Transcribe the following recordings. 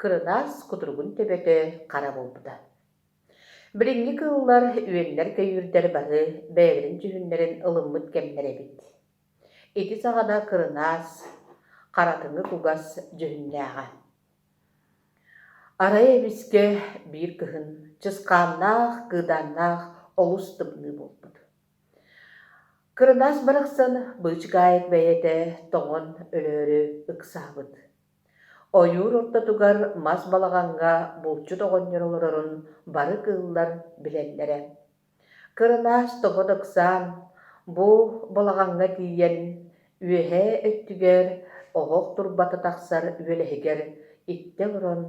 Кырынаас кутуругун төбөтө хара буолбута. Билиҥҥи кыыллар, үөннэр-көйүүрдэр бары бэйэлэрин дьүһүннэрин ылыммыт кэмнэрэ эбит. Ити саҕана кырынаас харатыҥы кугас дьүһүннээҕэ. Арай эмискэ биир кыһын чысхааннаах, кыыдааннаах олус тымныы буолбут. Кырынаас барахсан быычыкаайык бэйэтэ тоҥон өлөөрү ыксаабыт. Ойуур ортотугар мас балаҕаҥҥа булчут оҕонньор олорорун бары кыыллар билэллэрэ. Кырынаас тоҕо да ыксаан, бу балаҕаҥҥа тиийэн, үөһээ өттүгэр оһох турбата тахсар үөлэһигэр иттэ олорон,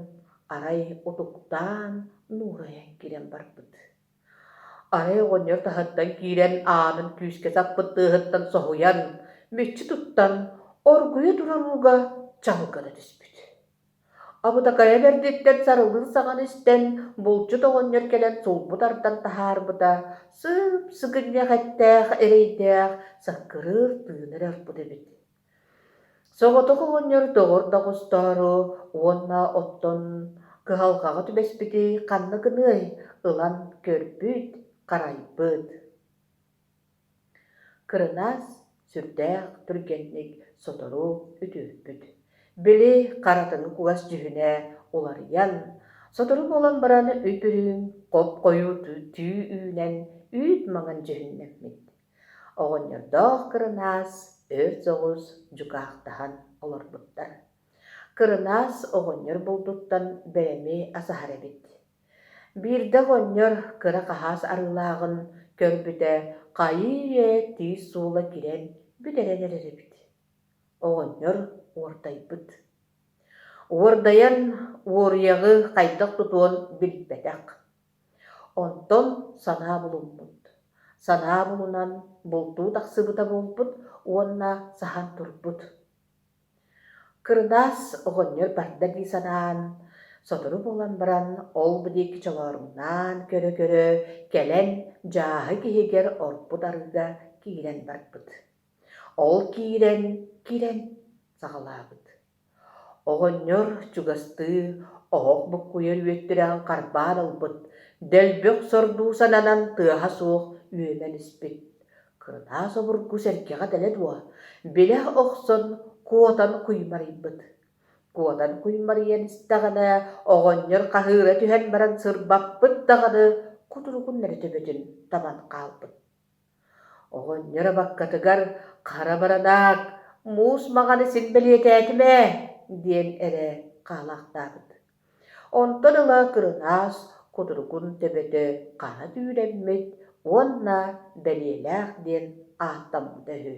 арай утуктаан нуурайан киирэн барбыт. Арай оҕонньор таһыттан киирэн аанын күүскэ саппыт тыаһыттан соһуйан, мүччү туттан, оргуйа турар ууга чаҕыл гына түспүт. Абытакайа бэрдиттэн сарылыыр саҥаны истэн, булчут оҕонньор кэлэн сулбу тардан таһаарбыта, сып-сыгынньах эттээх, эрэйдээх, саккырыыр тыына эрэ орпут эбит. Соҕотох оҕонньор доҕор да оҕостоору уонна оттон кыһалҕаҕа түбэспити ханна гыныай, ылан көрбүт, харайбыт. Кырынаас сүрдээх түргэнник сотору үтүөрбүт. Били харатыҥы кугас дьүһүнэ уларыйан, сотору буолан баран үп-үрүҥ, хоп-хойуу түү үүнэн үүт маҥан дьүһүннэммит. Оҕонньордоох кырынаас өр соҕус дьукаахтаһан олорбуттар. Кырынаас оҕонньор булдуттан бэлэми асаһар эбит. Биирдэ оҕонньор кыра хаһаас арыылааҕын көрбүтэ хайыы-үйэ тиис суола кирэн бүтэрэн эрэр эбит. Оҕонньор уордайбыт. Уордайан уоруйаҕы хайдах тутуон билбэтэх. Онтон санаа булуммут. Санаа булунан бултуу тахсыбыта буолбут уонна саһан турбут. Кырынаас оҕонньор барда дии санаан, сотору буолан баран ол-бу диэки чолооруҥнаан көрө-көрө кэлэн дьааһык иһигэр орпут арыыга киирэн барбыт. Ол киирэн, кирэн саҕалаабыт. Оҕонньор чугастыы оһох буккуйар үөттүрэҕин харбаан ылбыт, дэлби охсордуу сананан тыаһа суох үөмэн испит. Кырынаас обургу сэргэҕэ дэлэ дуо, билэ охсон куотан куймарыйбыт. Куотан куймарыйан истэҕинэ, оҕонньор хаһыыра түһэн баран сырбаппыт даҕаны кутуругун эрэ төбөтүн табан хаалбыт. Оҕонньор абаккатыгар хара баранаак, муус маҕаны син бэлиэтээтим ээ диэн эрэ хаалаахтаабыт. Онтон ыла кырынаас кутуругун төбөтө хара түүрэммит уонна бэлиэлээх диэн ааттаммыта үһү.